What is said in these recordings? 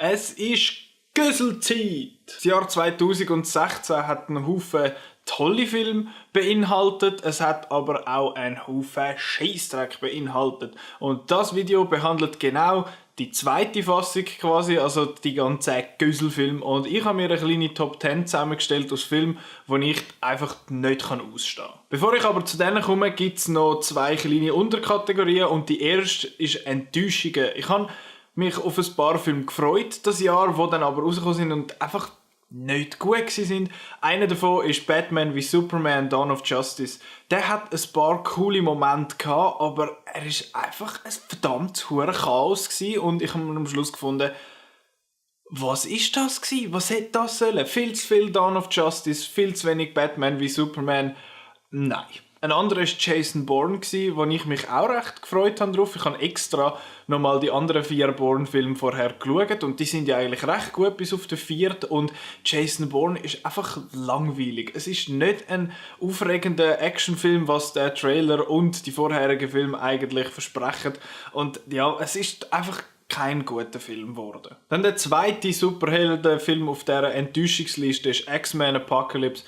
Es ist Güsselzeit! Das Jahr 2016 hat einen Haufen tolle Filme beinhaltet, es hat aber auch einen Haufen Scheissdreck beinhaltet. Und das Video behandelt genau die zweite Fassung quasi, also die ganzen Güsselfilme. Und ich habe mir eine kleine Top 10 zusammengestellt aus Filmen, die ich einfach nicht ausstehen kann. Bevor ich aber zu denen komme, gibt es noch zwei kleine Unterkategorien und die erste ist Enttäuschungen. Ich habe mich auf ein paar Filme gefreut das Jahr, die dann aber rausgekommen sind und einfach nicht gut sind. Einer davon ist Batman wie Superman Dawn of Justice. Der hat ein paar coole Momente gehabt, aber er ist einfach ein verdammtes hure Chaos gewesen und ich habe am Schluss gefunden, was ist das gewesen? Was hätte das sollen? Viel zu viel Dawn of Justice, viel zu wenig Batman wie Superman. Nein. Ein anderer war Jason Bourne, wo ich mich auch recht gefreut habe drauf. Ich habe extra nochmal die anderen 4 Bourne-Filme vorher geschaut und die sind ja eigentlich recht gut bis auf den 4. Und Jason Bourne ist einfach langweilig. Es ist nicht ein aufregender Actionfilm, was der Trailer und die vorherigen Filme eigentlich versprechen. Und ja, es ist einfach kein guter Film geworden. Dann der zweite Superheldenfilm auf dieser Enttäuschungsliste ist X-Men Apocalypse.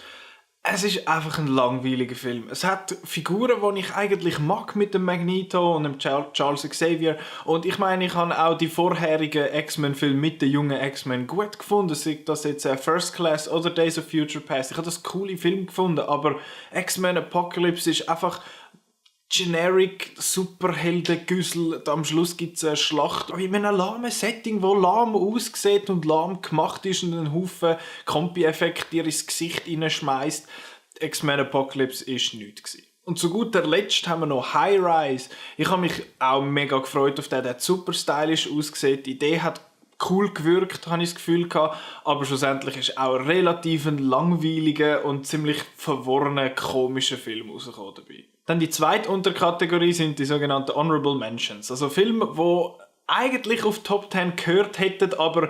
Es ist einfach ein langweiliger Film. Es hat Figuren, die ich eigentlich mag mit dem Magneto und dem Charles Xavier. Und ich meine, ich habe auch die vorherigen X-Men-Filme mit den jungen X-Men gut gefunden. Sei das jetzt First Class oder Days of Future Past. Ich habe das coole Film gefunden, aber X-Men Apocalypse ist einfach generic Superhelden-Güssel. Am Schluss gibt es eine Schlacht in einem lahmen Setting, wo lahm aussieht und lahm gemacht ist und einen Haufen Kompi-Effekte dir ins Gesicht reinschmeißt. X-Men Apocalypse war nichts. Und zu guter Letzt haben wir noch High Rise. Ich habe mich auch mega gefreut auf den, der super stylisch aussieht. Die Idee hat cool gewirkt, habe ich das Gefühl gehabt, aber schlussendlich ist auch relativ ein langweiliger und ziemlich verworrener, komischer Film rausgekommen dabei. Dann die zweite Unterkategorie sind die sogenannten Honorable Mentions. Also Filme, die eigentlich auf Top 10 gehört hätten, aber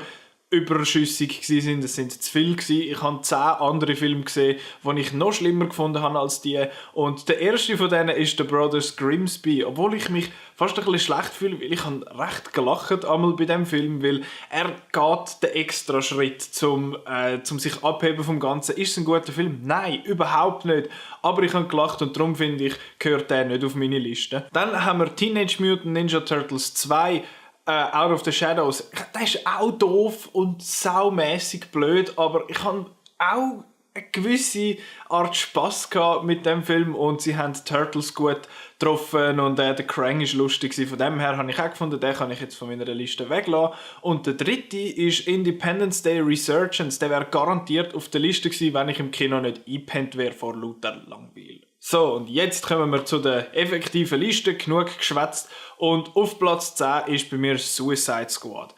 überschüssig waren. Es sind zu viel gewesen. Ich habe 10 andere Filme gesehen, die ich noch schlimmer gefunden habe als die. Und der erste von denen ist The Brothers Grimsby. Obwohl ich mich fast ein bisschen schlecht fühle, weil ich habe recht gelacht einmal bei diesem Film, weil er geht den extra Schritt zum sich abheben vom Ganzen. Ist es ein guter Film? Nein, überhaupt nicht. Aber ich habe gelacht und darum finde ich, gehört der nicht auf meine Liste. Dann haben wir Teenage Mutant Ninja Turtles 2. Out of the Shadows. Der ist auch doof und saumässig blöd, aber ich habe auch eine gewisse Art Spass gehabt mit dem Film und sie haben die Turtles gut getroffen und der Krang ist lustig. Von dem her habe ich auch gefunden, den kann ich jetzt von meiner Liste weglassen. Und der dritte ist Independence Day Resurgence. Der wäre garantiert auf der Liste gewesen, wenn ich im Kino nicht eingepennt wäre vor lauter Langweil. So, und jetzt kommen wir zu der effektiven Liste. Genug geschwätzt. Und auf Platz 10 ist bei mir Suicide Squad.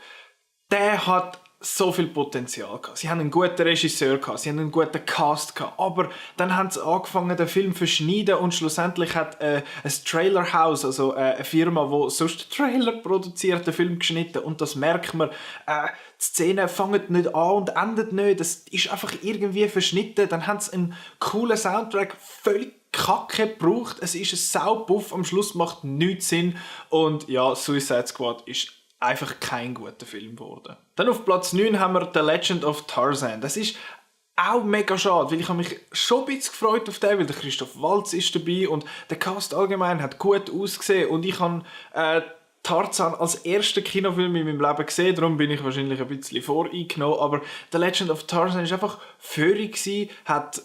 Der hat so viel Potenzial gehabt. Sie haben einen guten Regisseur gehabt, sie haben einen guten Cast gehabt, aber dann haben sie angefangen, den Film zu verschneiden und schlussendlich hat ein Trailer House, also eine Firma, die sonst Trailer produziert, den Film geschnitten und das merkt man. Die Szenen fangen nicht an und enden nicht. Das ist einfach irgendwie verschnitten. Dann haben sie einen coolen Soundtrack, völlig Kacke gebraucht. Es ist ein Saubuff, am Schluss macht nichts Sinn und ja, Suicide Squad ist einfach kein guter Film geworden. Dann auf Platz 9 haben wir The Legend of Tarzan. Das ist auch mega schade, weil ich habe mich schon ein bisschen gefreut auf den, weil der Christoph Waltz ist dabei und der Cast allgemein hat gut ausgesehen und ich habe Tarzan als ersten Kinofilm in meinem Leben gesehen, darum bin ich wahrscheinlich ein bisschen voreingenommen, aber The Legend of Tarzan ist einfach völlig gewesen, hat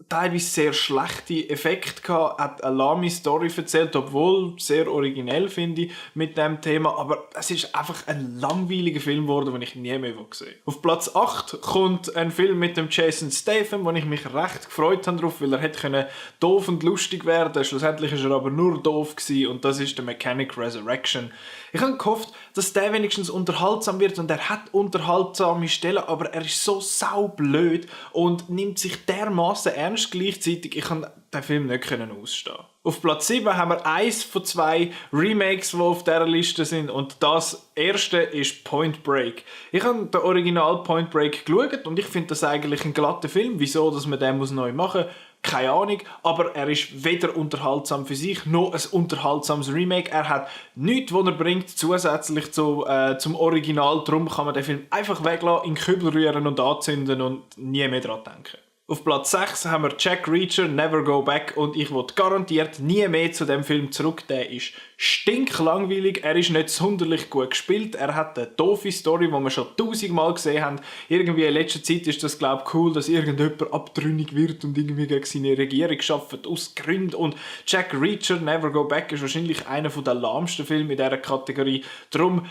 teilweise sehr schlechte Effekte gehabt, hat eine lahme Story erzählt, obwohl sehr originell finde ich mit dem Thema, aber es ist einfach ein langweiliger Film geworden, den ich nie mehr gesehen habe. Auf Platz 8 kommt ein Film mit dem Jason Statham, wo ich mich recht gefreut habe drauf, weil er hätte doof und lustig werden. Schlussendlich war er aber nur doof gewesen, und das ist The Mechanic Resurrection. Ich habe gehofft, dass der wenigstens unterhaltsam wird, und er hat unterhaltsame Stellen, aber er ist so saublöd und nimmt sich dermaßen ernst, ernst gleichzeitig. Ich kann den Film nicht ausstehen. Auf Platz 7 haben wir eins von 2 Remakes, die auf dieser Liste sind. Und das erste ist Point Break. Ich habe den Original Point Break geschaut und ich finde das eigentlich ein glatter Film. Wieso, dass man den neu machen muss? Keine Ahnung, aber er ist weder unterhaltsam für sich, noch ein unterhaltsames Remake. Er hat nichts, was er bringt, zusätzlich zum Original. Darum kann man den Film einfach weglassen, in den Kübel rühren und anzünden und nie mehr daran denken. Auf Platz 6 haben wir Jack Reacher, Never Go Back und ich will garantiert nie mehr zu dem Film zurück. Der ist stinklangweilig, er ist nicht sonderlich gut gespielt, er hat eine doofe Story, die wir schon 1000-mal gesehen haben. Irgendwie in letzter Zeit ist das, glaube ich, cool, dass irgendjemand abtrünnig wird und irgendwie gegen seine Regierung arbeitet, aus Gründen. Und Jack Reacher, Never Go Back ist wahrscheinlich einer der lahmsten Filme in dieser Kategorie. Darum,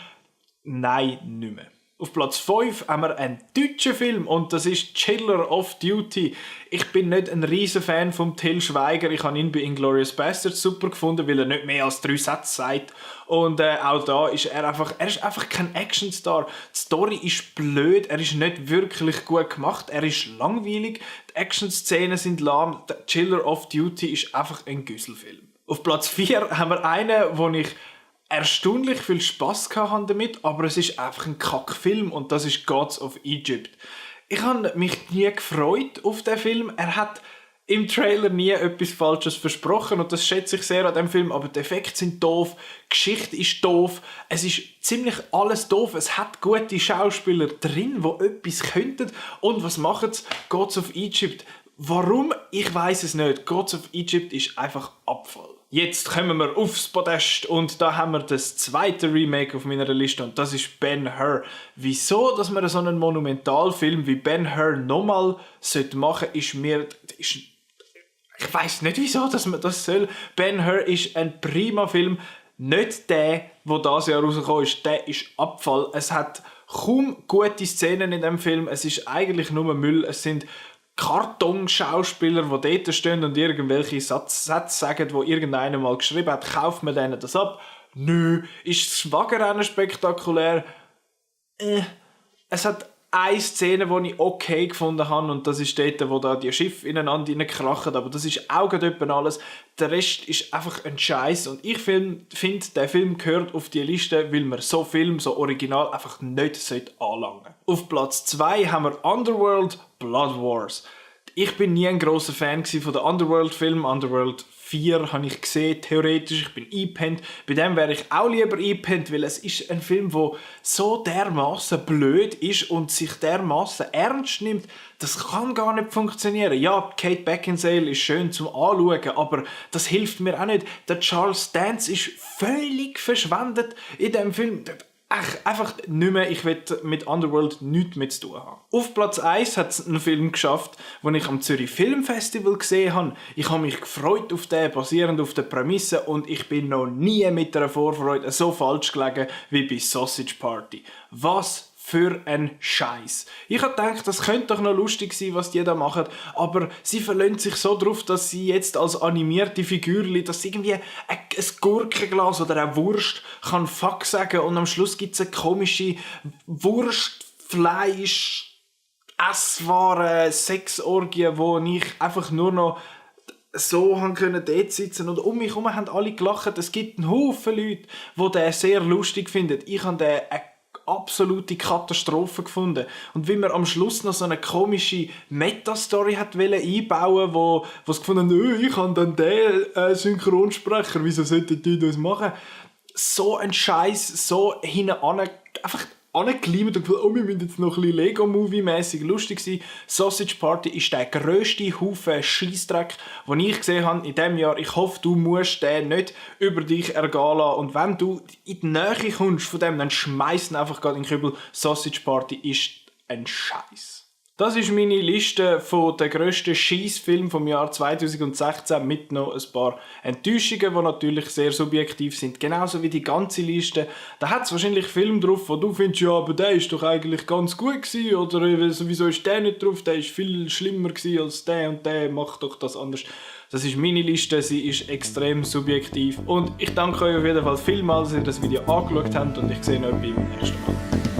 nein, nicht mehr. Auf Platz 5 haben wir einen deutschen Film und das ist Chiller of Duty. Ich bin nicht ein riesen Fan von Till Schweiger. Ich habe ihn bei Inglourious Basterds super gefunden, weil er nicht mehr als 3 Sätze sagt. Und auch da ist er ist einfach kein Actionstar. Die Story ist blöd, er ist nicht wirklich gut gemacht, er ist langweilig, die Action-Szenen sind lahm. Der Chiller of Duty ist einfach ein Güsselfilm. Auf Platz 4 haben wir einen, wo ich erstaunlich viel Spass hatte damit, aber es ist einfach ein Kackfilm und das ist Gods of Egypt. Ich habe mich nie gefreut auf den Film. Er hat im Trailer nie etwas Falsches versprochen und das schätze ich sehr an dem Film, aber die Effekte sind doof, die Geschichte ist doof, es ist ziemlich alles doof, es hat gute Schauspieler drin, die etwas könnten und was machen sie? Gods of Egypt. Warum? Ich weiß es nicht. Gods of Egypt ist einfach Abfall. Jetzt kommen wir aufs Podest und da haben wir das zweite Remake auf meiner Liste und das ist Ben-Hur. Wieso, dass man so einen Monumentalfilm wie Ben-Hur nochmal machen sollte, ich weiss nicht wieso, dass man das soll. Ben-Hur ist ein prima Film. Nicht der dieses Jahr rausgekommen ist, der ist Abfall. Es hat kaum gute Szenen in dem Film. Es ist eigentlich nur Müll. Es sind Kartonschauspieler, die dort stehen und irgendwelche Sätze sagen, die irgendeiner mal geschrieben hat, kauft man denen das ab? Nö. Ist das Schwagerrennen spektakulär? Es hat eine Szene, die ich okay gefunden habe und das ist dort, wo da die Schiffe ineinander krachen, aber das ist auch etwa alles. Der Rest ist einfach ein Scheiß und ich finde, der Film gehört auf die Liste, weil man so Film, so original einfach nicht anlangen sollte. Auf Platz 2 haben wir Underworld Blood Wars. Ich bin nie ein grosser Fan von den Underworld-Filmen. Underworld 4 habe ich gesehen, theoretisch. Ich bin eingepennt. Bei dem wäre ich auch lieber eingepennt, weil es ist ein Film, der so dermaßen blöd ist und sich dermaßen ernst nimmt. Das kann gar nicht funktionieren. Ja, Kate Beckinsale ist schön zum Anschauen, aber das hilft mir auch nicht. Der Charles Dance ist völlig verschwendet in diesem Film. Einfach nicht mehr, ich will mit Underworld nichts mehr zu tun haben. Auf Platz 1 hat es einen Film geschafft, den ich am Zürich Filmfestival gesehen habe. Ich habe mich gefreut auf den, basierend auf der Prämisse und ich bin noch nie mit einer Vorfreude so falsch gelegen wie bei Sausage Party. Was für ein Scheiß. Ich habe gedacht, das könnte doch noch lustig sein, was die da machen, aber sie verlassen sich so drauf, dass sie jetzt als animierte Figürchen, dass irgendwie ein Gurkenglas oder eine Wurst kann Fuck sagen und am Schluss gibt es eine komische Wurstfleisch Esswaren, Sexorgie, wo ich einfach nur noch so können dort sitzen und um mich herum haben alle gelacht. Es gibt einen Haufen Leute, die den sehr lustig finden. Ich habe den absolute Katastrophe gefunden. Und wie man am Schluss noch so eine komische Meta-Story hat einbauen, wo es gefunden hat, ich habe dann den Synchronsprecher, wieso sollten die das machen? So ein Scheiß, so hinten an, einfach angeklimmt und gedacht, wir müssen jetzt noch ein bisschen Lego-Movie-mässig lustig sein. Sausage Party ist der grösste Haufen Scheissdreck, den ich gesehen habe in diesem Jahr. Ich hoffe, du musst den nicht über dich ergehen lassen. Und wenn du in die Nähe kommst von dem, dann schmeiß ihn einfach gerade in den Kübel. Sausage Party ist ein Scheiß. Das ist meine Liste von den grössten Scheissfilmen vom Jahr 2016 mit noch ein paar Enttäuschungen, die natürlich sehr subjektiv sind. Genauso wie die ganze Liste. Da hat es wahrscheinlich Filme drauf, wo du findest, ja, aber der ist doch eigentlich ganz gut gewesen. Oder wieso ist der nicht drauf? Der ist viel schlimmer gewesen als der und der. Macht doch das anders. Das ist meine Liste, sie ist extrem subjektiv. Und ich danke euch auf jeden Fall vielmals, dass ihr das Video angeschaut habt und ich sehe euch beim nächsten Mal.